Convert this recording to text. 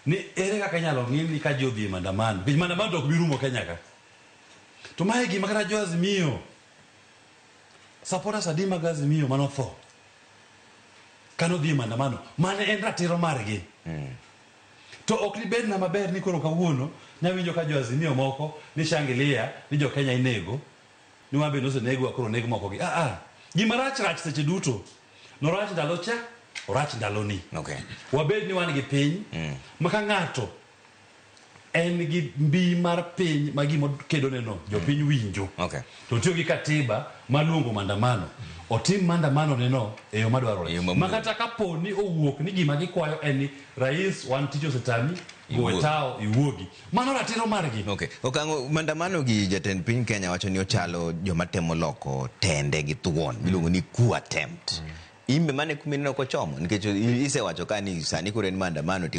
Ni ere kaka inyalo ng'i ni ka ji odhi e maandamano. Nikech maandamano to ok bi rumo Kenya ka. To mae gima kata jo Azimio, supporters adi mag Azimio manotho kane odhi e maandamano, mane en ratiro margi. To ok dibedna maber ni koro kawuono nyawinjo ka jo Azimio moko ni shangilia ni jo Kenya inego, ni wan be nosenegwa koro oneg moko gi. Ah ah. Gima rach rach seche duto. Norach ndalo cha, orach ndaloni. Wabed ni wan gi piny ma ka ng'ato en gi mbi mar piny ma gima okedone no jopiny winjo. To otiyo gi katiba mar luongo maandamano. Otim maandamano ne no e yo madwarore. E yo mamuol. Ma kata kapo ni owuok ni gima gikwayo en ni rais wan tich osetami, go e Iwuogi. tao iwuogi. Mano ratiro margi. Okay. Okang'o maandamano gi jatend piny Kenya wacho ni ochalo joma temo loko tende gi thuon miluongo ni coup attempt. In be mano e kuma ineno kochomo nikech isewacho ka ni sani koro en maandamano to